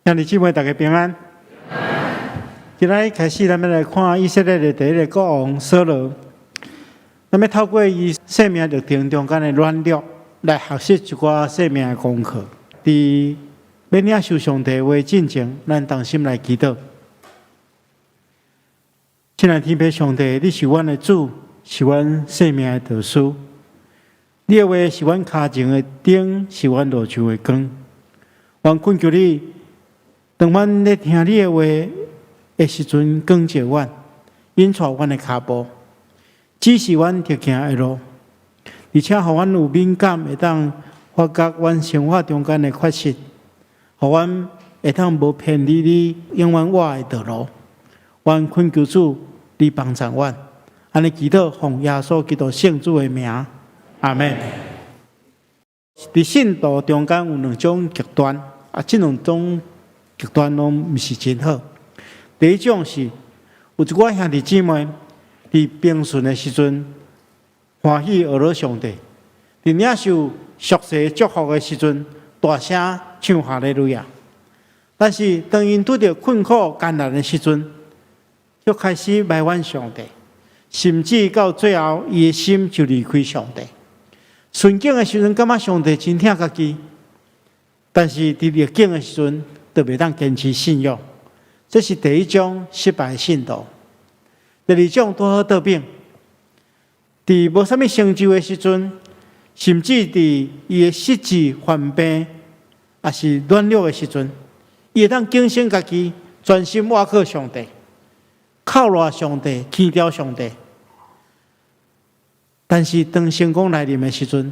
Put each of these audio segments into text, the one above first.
兄弟姊妹，大家平安。今仔日開始，咱欲來看以色列的第一个國王掃羅。咱欲透過伊生命歷程中間的軟弱，來學習一寡生命的功課。佇欲領受上帝話進前，咱同心來祈禱。親愛的天父上帝，你是阮的主，是阮生命的導師。你的話是阮跤前的燈，是阮路上的光。阮懇求你，當阮咧聽你的話的時陣，光照阮，引帶阮的跤步，指示阮著行的路，而且予阮有敏感，會當發覺阮生活中間的缺失，予阮會當無偏離你永遠活的道路。阮懇求主，你幫助阮，按呢祈禱，奉耶穌基督聖子的名，阿們。佇信徒中間有兩種極端，啊，這兩種極端攏毋是真好。第一種是有一寡兄弟姊妹佇平順的時陣歡喜呵咾上帝，佇領受屬世祝福的時陣大聲唱哈利路亞。但是當𪜶拄著困苦艱難的時陣，就開始埋怨上帝，甚至到最後，伊的心就離開上帝。順境的時陣，感覺上帝真疼家己，但是佇逆境的時陣，就袂當堅持信仰。這是第一種失敗信徒。第二種拄好倒反，佇無啥物成就的時陣，甚至佇伊的失志犯病，抑是軟弱的時陣，伊會當警醒家己，專心倚靠上帝，靠賴上帝，牽牢上帝。但是當成功來臨的時陣，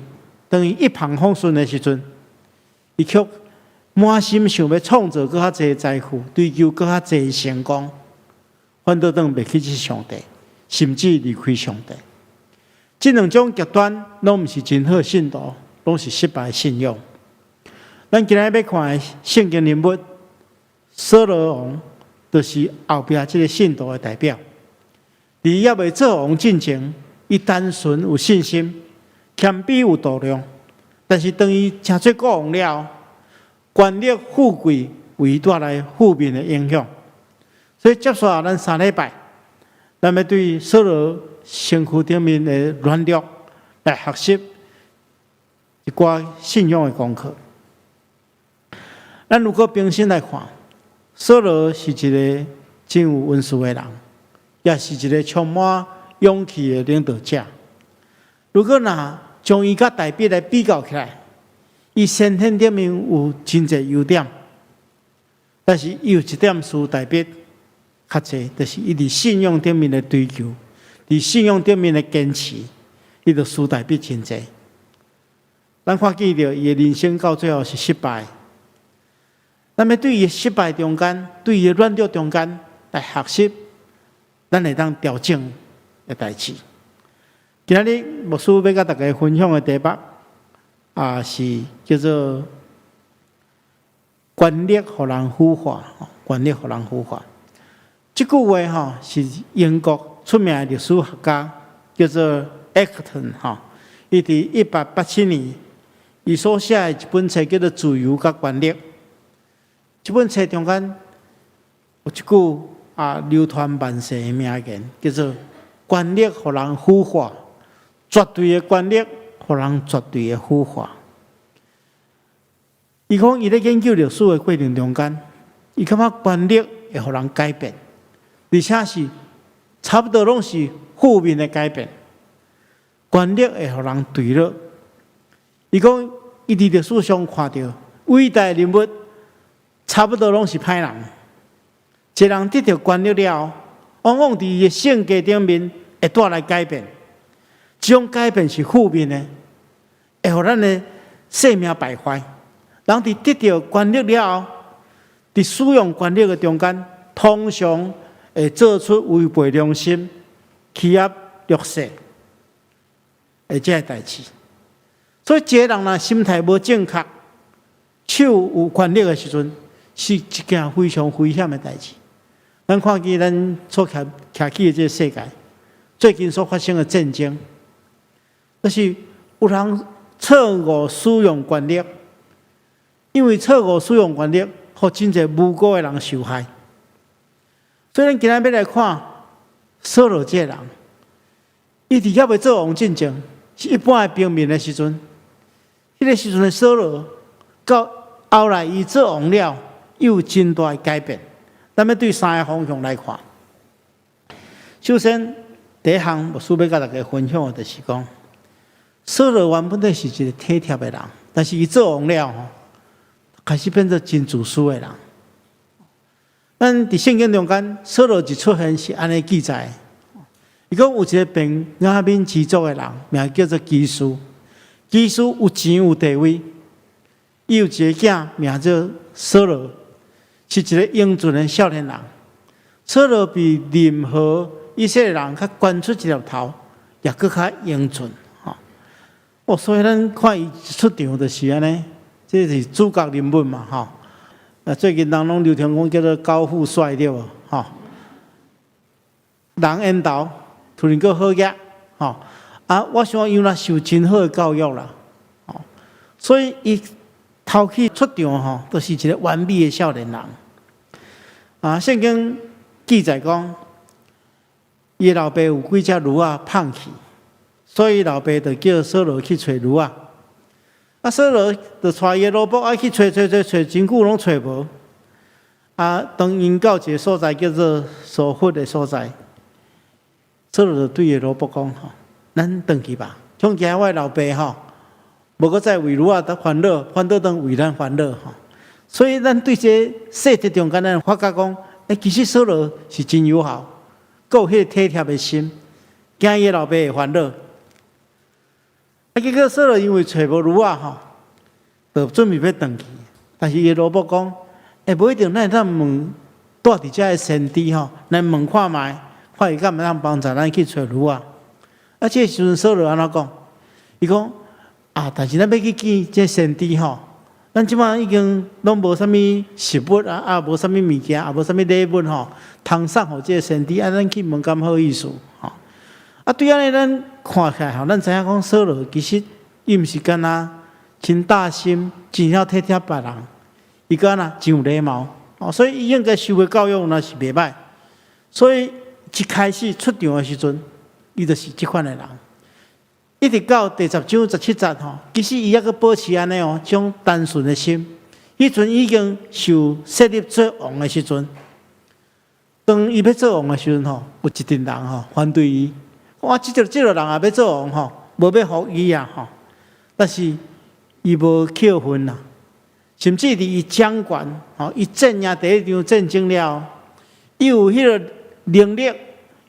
當伊一帆風順的時陣，伊卻滿心想欲創造閣較濟財富，追求閣較濟成功，反倒轉袂記起上帝，甚至離開上帝。這兩種極端攏毋是真好信徒，攏是失敗信仰。咱今仔日欲看的聖經人物掃羅王，就是後壁這个信徒的代表。佇猶未做王進前，伊單純有信心，謙卑有度量。但是當伊成做國王了，權力富貴為伊帶來負面的影響。所以接紲咱3禮拜，咱欲對掃羅身軀頂面的軟弱來學習一寡信仰的功課。咱如果平心來看，掃羅是一个真有恩賜的人，也是一个充滿勇氣的領導者。如果若將伊佮大衛來比較起來，伊先天頂面有真濟優點，但是伊有一點輸大衛較濟，就是伊佇信仰頂面的追求，佇信仰頂面的堅持，伊就輸大衛真濟。咱看見著伊的人生到最後是失敗。咱欲對伊的失敗中間，對伊的軟弱中間來學習，咱會當調整的代誌。今仔日牧師欲佮大家分享的題目啊，是叫做權力予人腐化，權力予人腐化。這句話吼是英國出名的歷史學家叫做 Acton 吼，伊佇1887年，伊所寫的一本冊叫做《自由佮權力》。這本冊中間有一句啊流傳萬世的名言，叫做“權力予人腐化，絕對的權力予人絕對的腐化”。伊講伊咧研究歷史的過程中間，伊感覺權力會予人改變，而且是差不多攏是負面的改變。權力會予人墜落。伊講伊佇歷史上看著偉大人物，差不多攏是歹人。一個人得著權力了，往往佇伊的性格頂面會帶來改變。這種改變是負面的，會予咱的生命敗壞。人佇得著權力了後，佇使用權力的中間，通常會做出違背良心、欺壓弱勢的這个代誌。所以，一個人若心態無正確，手有權力的時陣，是一件非常危險的代誌。咱看見咱所徛徛起的這个世界，最近所發生的戰爭，就是有人錯誤使用權力，因為錯誤使用權力，予予真濟無辜的人受害。所以咱今仔欲來看掃羅這個人，伊佇猶未做王進前，是一般的平民的時陣，彼個時陣的掃羅，到後來伊做王了，有真大的改變。咱欲對三个方向來看。首先，第一項牧師欲佮大家分享的，就是講，掃羅原本就是一個體貼的人，但是伊做王了吼，開始變做真自私的人。咱佇聖經中間，掃羅一出現是按呢記載，伊講有一個便雅憫支族的人，名叫做基士。基士有錢有地位，伊有一個囝名做掃羅，是一個英俊的少年人。掃羅比任何以色列人較懸出一粒頭，也閣較英俊。吼！哦，所以咱看伊一出場就是按呢，這是主角人物嘛，吼。啊，最近人攏流傳講叫做高富帥對無？吼，人緣投突然閣好額，吼啊！我想伊若受真好的教育啦，吼，所以伊頭去出場吼，都是一個完美的少年人。啊，聖經記載講，伊老爸有幾隻驢仔麭去，所以老爸就叫掃羅去揣驢仔。啊，掃羅就帶伊的奴僕啊去揣揣揣揣，真久攏揣無。啊，當𪜶到一个所在叫做蘇弗的所在，掃羅就對伊的奴僕講：吼，咱轉去吧。恐驚我的老爸吼，無閣再為驢仔煩惱，反倒當為咱煩惱吼。所以咱對這細節中間，咱發覺講，欸，其實掃羅是真友好，閣有彼個體貼的心，驚伊的老爸會煩惱。啊，結果掃羅因為揣無驢仔吼，就準備欲轉去。但是伊的奴僕講：欸，無一定，咱會當問蹛佇遮的先知吼，來問看覓，看伊敢會當幫助咱去揣驢仔。啊，這个時陣掃羅按怎講？伊講啊，但是咱欲去見這先知吼，咱這擺已經攏無啥物食物啊，啊，無啥物物件，也無啥物禮物吼，通送予這个先知，啊，咱去問敢好意思吼？啊，對按呢，咱看起來吼，咱知影講掃羅其實伊毋是干焦真大心，真曉體貼別人，伊閣按怎真有禮貌哦，所以伊應該受的教育若是袂歹，所以一開始出場的時陣，伊就是這款的人。一直到第10章17節吼，其實伊猶閣保持按呢哦，這種單純的心。彼陣已經受設立做王的時陣，當伊欲做王的時陣吼，有一陣人吼反對伊，哇！這個人也欲做王吼，無欲服伊啊吼。但是伊無氣憤啦，甚至佇伊掌權吼，伊戰贏第一場戰爭了，伊有彼個能力，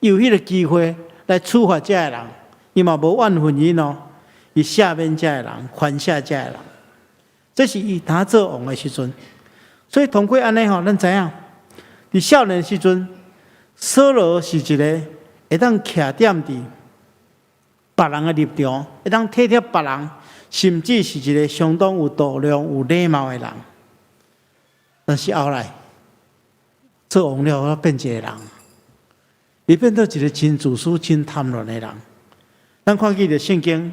伊有彼個機會來處罰這个人。伊嘛無怨恨𪜶哦，伊赦免這个人，寬赦這个人，這是伊當做王的時陣。所以通過按呢吼，咱知影，佇少年時陣，掃羅是一個會當徛踮佇別人的立場，會當體貼別人，甚至是一個相當有度量、有禮貌的人。但是後來做王了，變一個人，伊變做一個真自私、真貪婪的人。咱看見著聖經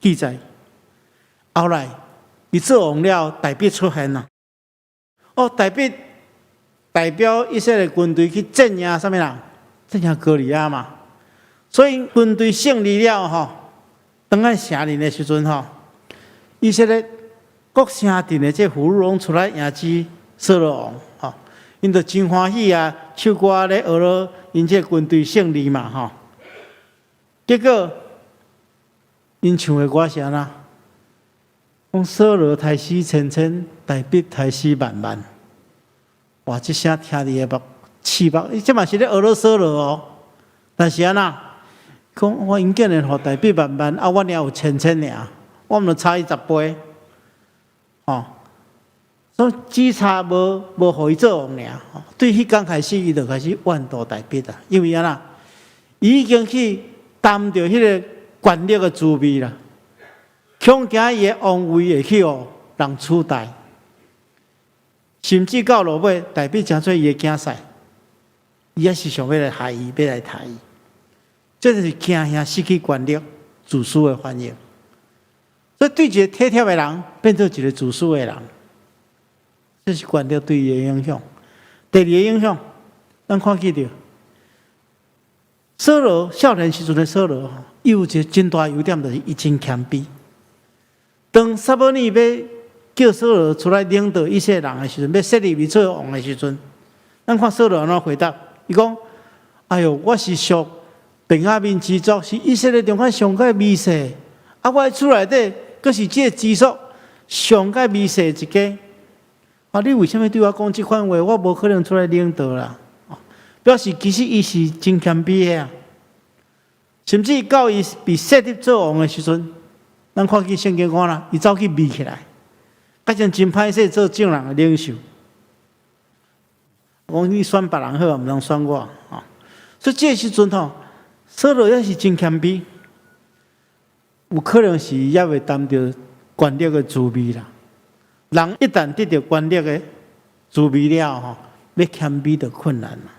記載，後來伊做王了，大衛出現啦。哦，大衛代表以色列軍隊去戰贏啥物人？戰贏歌利亞嘛。所以軍隊勝利了吼，轉來城裡的時陣吼，以色列各城鎮的這婦孺攏出來迎接掃羅王吼，𪜶就真歡喜啊，唱歌咧學了𪜶這軍隊勝利嘛吼。結果𪜶唱的歌是按怎？講掃羅刣死千千，大衛刣死萬萬。哇！這聲聽佇個目刺目，伊這嘛是咧學了掃羅哦。但是按怎？講我𪜶竟然予大衛萬萬，啊，我爾有千千爾，我毋差伊10倍，吼。所以只差無予伊做王爾。對彼工開始，伊就開始怨妒大衛啊，因為按怎？伊已經去擔著彼個權力的滋味啦，恐驚伊的王位會去予人取代，甚至到落尾，大衛成做伊的囝婿，伊也是想欲來害伊，欲來刣伊。這就是驚嚇失去權力、自私的反應。所以對一個體貼的人，變做一個自私的人，這是權力對伊的影響。第二个影響，咱看見著，掃羅少年時陣的掃羅，伊有一个真大優點，就是伊真謙卑。當撒母耳欲叫掃羅出來領導以色列人的時陣，欲設立伊做王的時陣，咱看掃羅按怎回答？伊講：哎喲，我是屬便雅憫支族，是以色列中間上蓋微細。啊，我的厝內底，閣是這个支族上蓋微細一家。啊，你為啥物對我講這款話？我無可能出來領導啦。表示其實伊是真謙卑的啊。甚至到伊被設立做王的時陣，咱看見聖經講啦，伊走去避起來，彼陣真歹勢做眾人的領袖。講你選別人好，毋通選我。所以這个時陣吼，掃羅也是真謙卑，有可能是伊猶未擔著權力的滋味啦。人一旦得著權力的滋味了吼，欲謙卑就困難啦。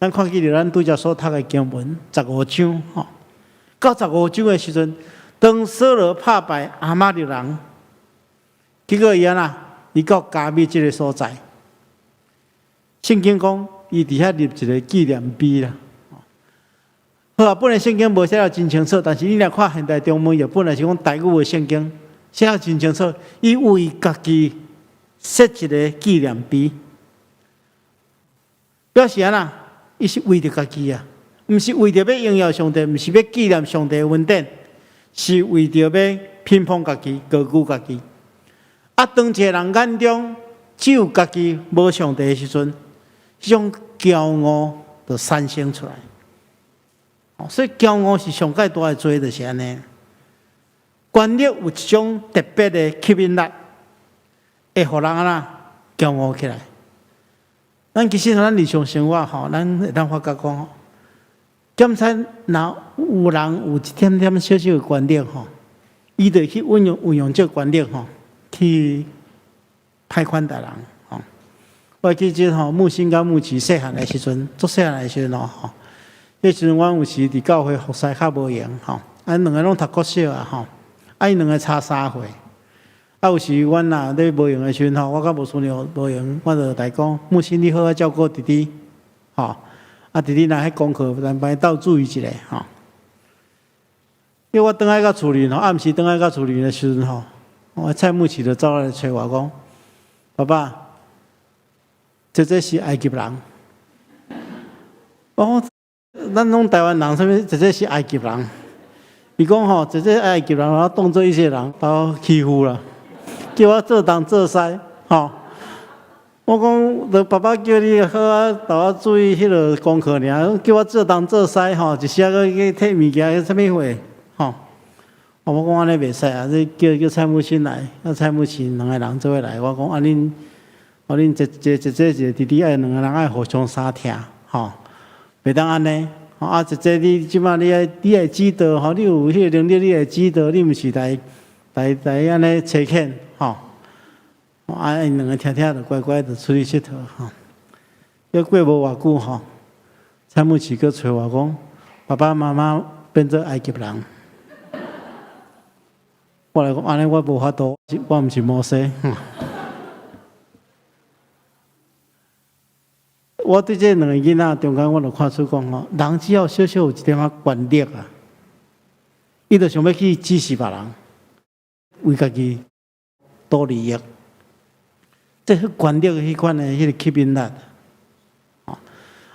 咱看見著咱拄才所讀的經文十五章吼，到十五章的時陣，當掃羅拍敗亞瑪力人，結果伊按怎？伊到迦密這个所在，聖經講伊佇遐立一个紀念碑啦。好啊，本來聖經無寫得真清楚，但是你若看現代中文，譯本來是講台語的聖經寫得真清楚，伊為家己設一个紀念碑，表示按怎？伊是為著家己啊，毋是為著欲榮耀上帝，毋是欲紀念上帝的恩典，是為著欲評捧家己、高舉家己。啊，當一个人眼中只有家己，無上帝的時陣，這種驕傲就產生出來。所以驕傲是上蓋大的罪，就是按呢。權力有一種特別的吸引力，會予人按怎驕傲起來。咱其實咱日常生活吼，咱會當發覺講，檢查若有人有一點點小小的權力吼，伊就去運用運用這個權力吼，去歹款待人吼。我記得吼，木星佮木奇細漢的時陣，足細漢的時陣吼，彼時陣阮有時佇教會服侍較無閒吼，啊，兩个攏讀國小啊吼，啊，𪜶兩个差3歲。啊，有時阮若咧無閒的時陣吼，我佮牧師娘無閒，我就來講，木星你好好照顧弟弟，吼，啊，弟弟若彼功課，咱幫伊鬥注意一下，吼。因為我轉來到厝裡吼，暗時轉來到厝裡的時陣吼，我蔡牧師就走來揣我講，爸爸，這這是埃及人。我講，咱攏台灣人，啥物這這是埃及人？伊講吼，這這埃及人，我當做以色列人，把我欺負啦。叫我做東做西，吼！我講，爸爸叫你好好帶我注意彼个功課爾，叫我做東做西，吼，一時仔閣去提物件，啥物貨，吼！我講按呢袂使啊，你叫叫蔡牧師來，啊蔡牧師兩个人做伙來。我講啊恁，啊恁一一個姐姐一个弟弟愛兩个人愛互相相疼，吼，袂當按呢。啊，姐姐你這擺你愛指導，吼，你有彼个能力，你愛指導，你毋是來來來按呢差遣。吼，啊，𪜶兩个聽聽就乖乖就出去𨑨迌吼。猶過無偌久吼，蔡牧師閣揣我講，爸爸媽媽變做埃及人。我來講，按呢我無法度，我毋是摩西。我對這兩个囡仔中間，我就看出講吼，人只要小小有一點仔權力啊，伊就想欲去指使別人，為家己多利益，這彼權力的彼款的彼个吸引力。啊，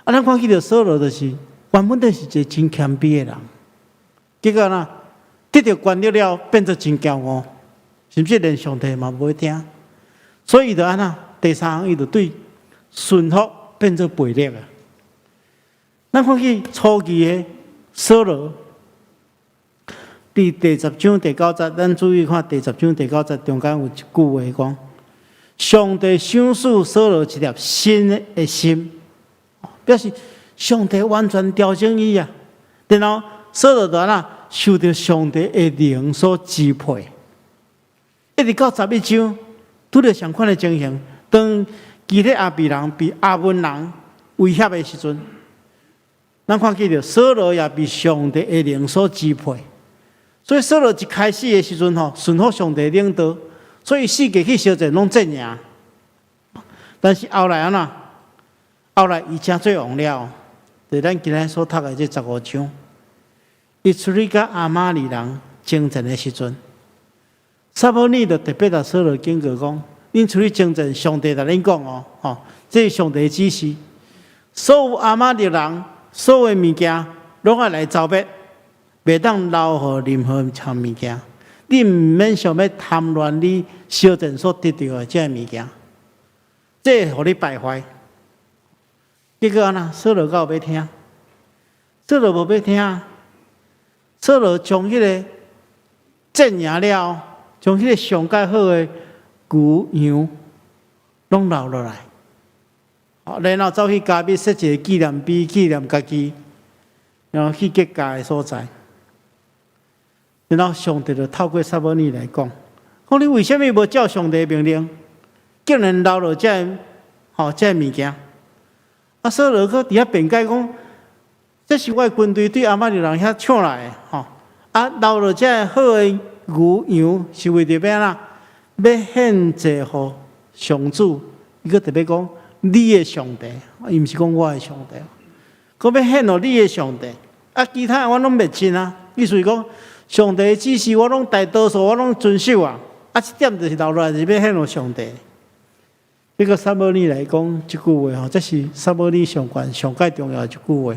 咱看見著掃羅就是原本就是一个真謙卑的人，結果呢，得著權力了，變做真驕傲，甚至連上帝嘛無欲聽，所以伊就按怎？第三項，伊就對順服變做悖逆啊。咱看見初期的掃羅，佇第十章第九節，咱注意看第十章第九節中間有一句話講：上帝賞賜掃羅一粒新的心，表示上帝完全調整伊啊。然後掃羅就按怎受著上帝的靈所支配，一直到十一章，拄著相款的情形，當基列雅比人被亞捫人威脅的時陣，咱看見著掃羅也被上帝的靈所支配。所以掃羅一開始的時陣吼，順服上帝領導，所以四界去相戰攏戰贏。但是後來按怎？後來伊成做王了，就咱今仔所讀的這十五章，伊出去佮亞瑪力人征戰的時陣，撒母耳就特別共掃羅警告講：恁出去征戰，上帝共恁講哦，吼，這是上帝的指示，所有亞瑪力人所有的物件，攏愛來剿滅，袂當留予任何一項物件。你毋免想欲貪戀你相戰所得著的這个物件，這會予你敗壞。結果按怎？掃羅敢有欲聽？掃羅無欲聽。掃羅將彼個戰贏了，將彼個上蓋好的牛羊攏留落來，然後走去迦密設一個紀念碑，紀念家己，然後去結界的所在。然後上帝就透過撒母耳來講：講你為啥物無照上帝命令，竟然留落這个吼這个物件？啊，掃羅閣佇遐辯解講：這是我的軍隊對亞瑪力人遐搶來的，吼！啊，留落這个好的牛羊是為著欲按怎？欲獻祭予上主。伊閣特別講你的上帝，伊毋是講我的上帝，閣欲獻予你的上帝。啊，其他的我攏滅盡啊！意思是講，上帝的指示我攏大多數我攏遵守啊！啊，這點就是留落來是欲獻予上帝。這個撒母耳來講這句話吼，這是撒母耳上懸上蓋重要的一句話。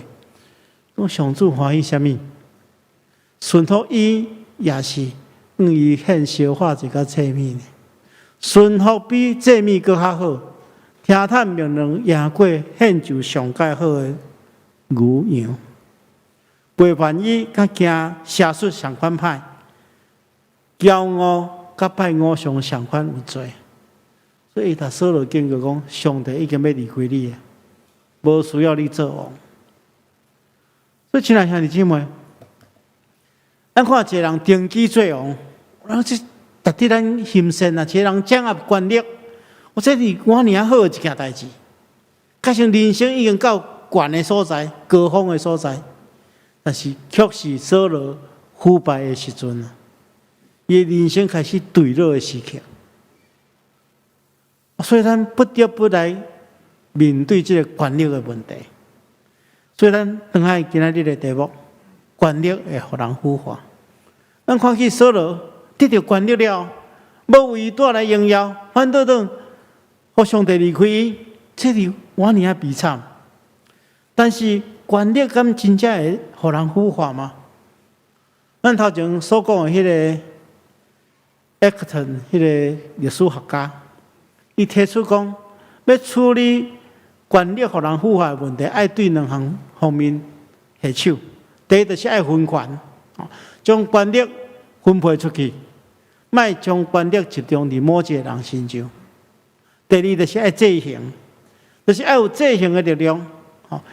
講上主歡喜啥物？順服伊也是向伊獻燒化祭佮祭物呢。順服比祭物閣較好，聽趁命令贏過獻上上蓋好的牛羊。背叛伊佮行邪術仝款歹，驕傲佮拜偶像仝款有罪。所以伊共掃羅警告講，上帝已經欲離開你，無需要你做王。所以，親愛兄弟姊妹，咱看一個人登基做王，然後這值得咱欣羨啊！一個人掌握權力，我這是偌爾好的一件代誌。加上人生已經到懸的所在、高峰的所在，但是卻是掃羅腐敗的時陣啊！伊的人生開始墜落的時刻，所以咱不得不來面對這個權力的問題。所以咱轉來今仔日的題目，權力會予人腐化。咱看見掃羅得著權力了，無為伊帶來榮耀，反倒轉予上帝離開伊，這是偌爾仔悲慘。但是權力敢真正會予人腐化嗎？咱頭前所講的彼個 Acton 彼個歷史學家，伊提出講，欲處理權力予人腐化的問題，愛對兩項方面下手。第一就是愛分權，將權力分配出去，莫將權力集中佇某一個人身上。第二就是愛制衡，就是愛有制衡的力量。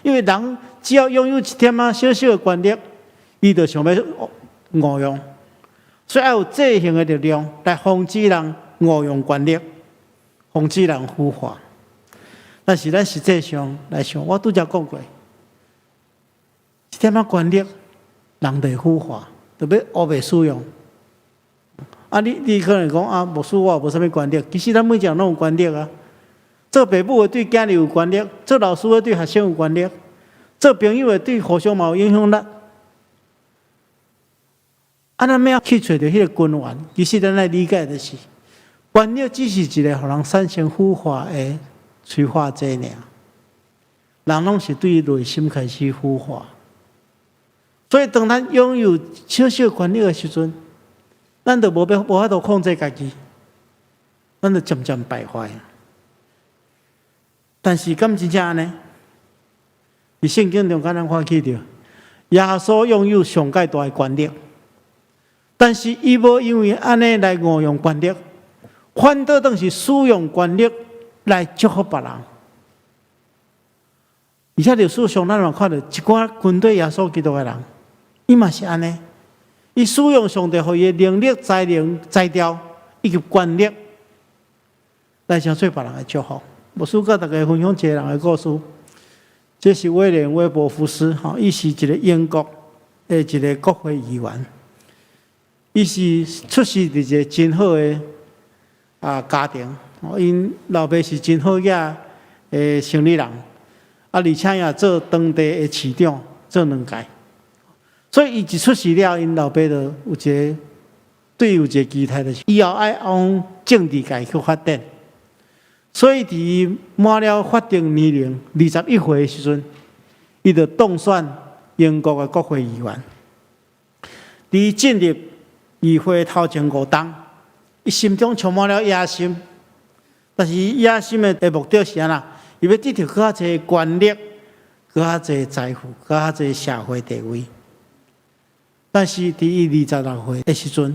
因為人只要擁有一點仔小小的權力，伊就想欲誤用，所以愛有制衡的力量來防止人誤用權力，防止人腐化。但是咱實際上來想，我拄才講過，一點仔權力，人就會腐化，就欲烏白使用。啊，你可能講啊，牧師我無啥物權力，其實咱每一個人攏有權力啊。做爸母的對囝兒有權力，做老師的對學生有權力，做朋友的對互相嘛有影響力。啊，咱欲去揣著彼個根源，其實咱愛理解的是，權力只是一個予人產生腐化的催化劑爾。人攏是對內心開始腐化，所以當咱擁有小小權力的時陣，咱就無法度控制家己，咱就漸漸敗壞。但是敢真正按呢？佇聖經中間咱看見著，耶穌擁有上蓋大的權力，但是伊無因為按呢來誤用權力，反倒轉是使用權力來祝福別人。而且歷史上咱嘛看著一寡跟隨耶穌基督的人，伊嘛是按呢，伊使用上帝予伊的能力、才能、才調以及權力來成做別人的祝福。牧師佮大家分享一個人的故事，這是威廉威伯福斯，吼，伊是一個英國的一個國會議員，伊是出世佇一個真好的家庭， 𪜶老爸是真好額的生理人，啊，而且也做當地的市長，做兩屆。所以伊一出世了，𪜶老爸就有一個對伊有一個期待，就是以後愛往政治界去發展。所以佇伊滿了法定年齡21歲的時陣，伊就當選英國的國會議員。佇伊進入議會頭前5冬，伊心中充滿了野心。但是伊野心的目的是按怎？伊欲得著閣較濟權力、閣較濟財富、閣較濟社會地位。但是佇伊26歲的時陣，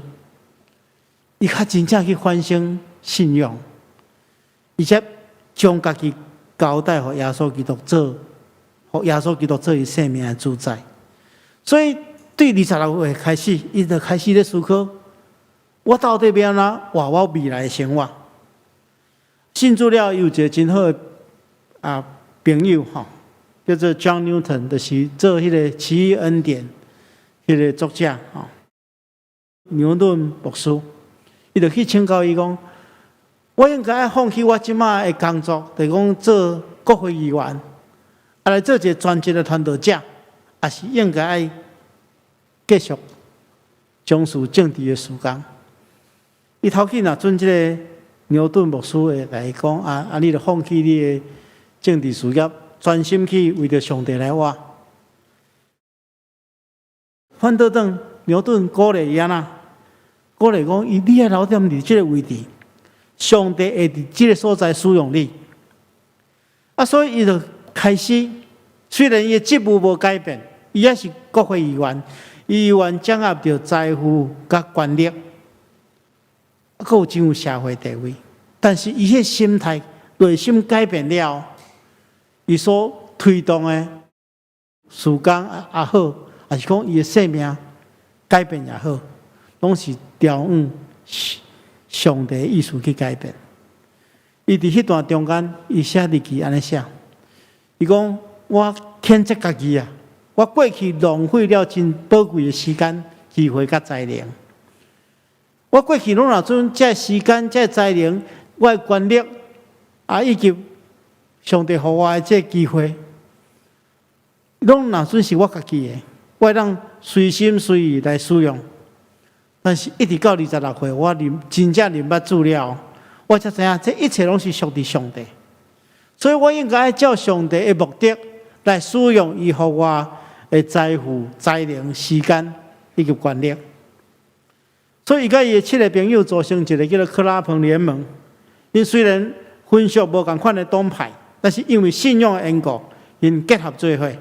伊較真正去反省信仰，而且將家己交代予耶穌基督做，予耶穌基督做伊生命的主宰。所以對26歲開始，伊就開始咧思考：我到底欲按怎活我未來的生活？信主了，有一個真好的朋友吼，叫做 John Newton，就是做彼個奇異恩典彼個作者吼，牛頓牧師，伊就去請教伊講：我應該愛放棄我這馬的工作，就是講做國會議員，啊來做一個專職的傳道者，抑是應該愛繼續從事政治的事工？伊頭先若準這个牛頓牧師會來講啊啊！你著放棄你的政治事業，專心去為著上帝來活。反倒轉牛頓鼓勵伊按怎？鼓勵講，伊你愛留踮佇這个位置，上帝會佇這个所在使用你。啊，所以伊就開始，雖然伊的職務無改變，伊猶是國會議員，伊猶原掌握著財富佮權力，閣有真有社會地位。但是伊彼心態、內心改變了，伊所推動的事工也好，抑是講伊的生命改變也好，攏是調往上帝的意思去改變。伊佇彼段中間，伊寫日記按呢寫，伊講：我譴責家己啊！我過去浪費了真寶貴的時間、機會佮才能。我過去攏若準這時間、這才能、我的權力啊，以及上帝予我的這機會，攏若準是我家己的，我會當隨心隨意來使用。但是，一直到26歲，我認真正認捌主了，我才知影這一切攏是屬佇上帝。所以我應該照上帝的目的來使用伊予我的財富、才能、時間以及權力。所以，伊佮伊的七个朋友組成一个叫做克拉彭聯盟。𪜶雖然分屬無仝款的黨派，但是因為信仰的緣故，𪜶結合做伙。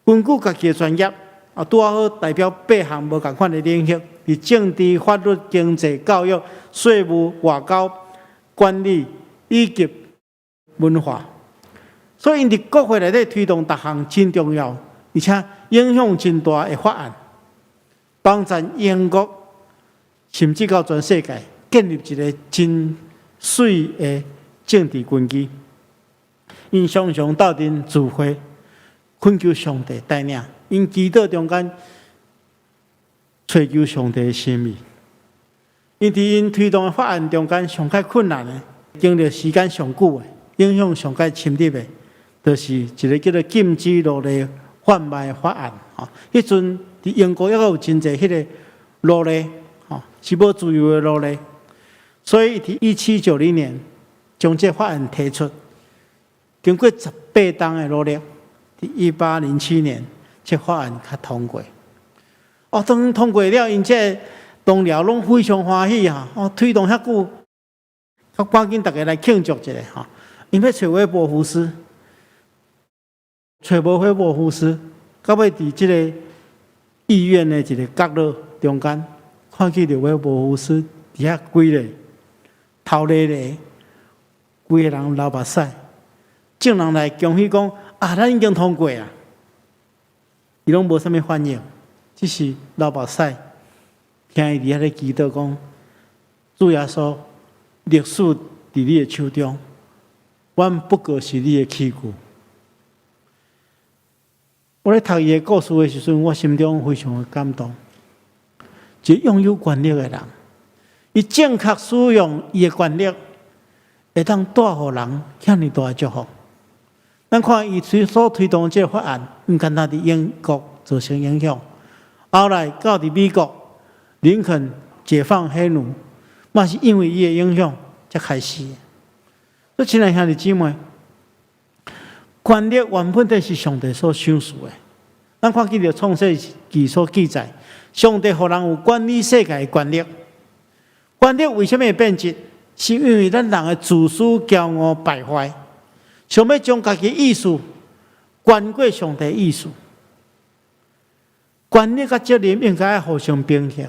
根據家己的專業，啊，拄好代表八項無仝款的領域，佇政治、法律、經濟、教育、稅務、外交、管理以及文化。所以，𪜶佇國會內底推動逐項真重要，而且影響真大的法案，幫助英國甚至到全世界建立一個真媠的政治根基。𪜶常常鬥陣聚會，懇求上帝帶領，𪜶祈禱中間揣求上帝的心意。𪜶佇𪜶推動的法案中間上較困難的，經歷時間上久的，影響上較深入的，就是一个叫做禁止奴隸販賣法案。吼，彼陣佇英國猶閣有真濟彼个奴隸，吼，是無自由的奴隸。所以佇1790年將這法案提出，經過18冬的努力，佇1807年，這法案才通過。哦，當通過了，𪜶這同僚攏非常歡喜啊！哦，推動遐久，較趕緊逐家來慶祝一下吼。𪜶欲揣威伯福斯，揣無威伯福斯，到尾佇這個議院的一个角落中間，看見著威伯福斯佇遐跪咧，頭咧咧，規个人流目屎。眾人來恭喜講啊，咱已經通過啊！伊攏無啥物反應，只是流目屎。聽伊佇遐咧祈禱講：主耶穌，歷史佇你的手中，阮不過是你的器具。我咧讀伊的故事的時陣，我心中非常的感動。一個擁有權力的人，伊正確使用伊的權力，會當帶予人遐爾大的祝福。咱看伊所推動這个法案，毋單單佇英國造成影響，後來到佇美國，林肯解放黑奴，嘛是因為伊的影響才開始。所以，親愛兄弟姊妹，權力原本就是上帝所賞賜的。咱看見著創世記所記載，上帝予人有管理世界的權力。權力為啥物會變質？是因為咱人的自私、驕傲、敗壞，想欲將家己意思懸過上帝意思。權力佮責任應該愛互相平衡。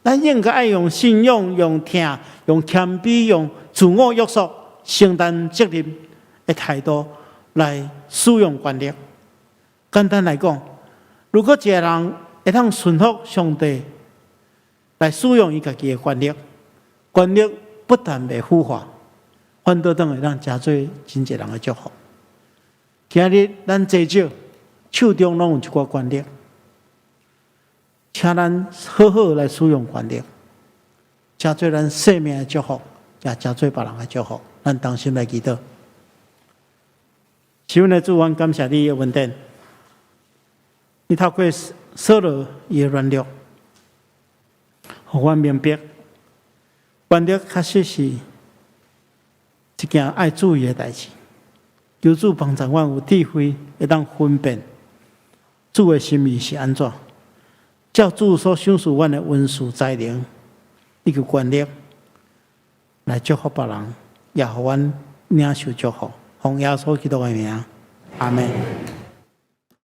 咱應該愛用信仰、用疼、用謙卑、用自我約束、承擔責任的態度來使用權力。簡單來講，如果一個人會當順服上帝來使用伊家己的權力，權力不但袂腐化，反倒轉會當成做真濟人的祝福。今日咱濟少手中攏有一寡權力，請咱好好來使用權力，成做咱生命的祝福，也成做別人的祝福。咱同心來祈禱。慈阮的主，阮感謝你的恩典。你透過掃羅伊的軟弱，予阮明白，權力確實是一件愛注意的代誌。求主幫助阮有智慧，會當分辨主的心意是按怎，照主所賞賜阮的恩賜才能以及權力，來祝福別人，也予阮領受祝福。奉耶穌基督的名，阿門。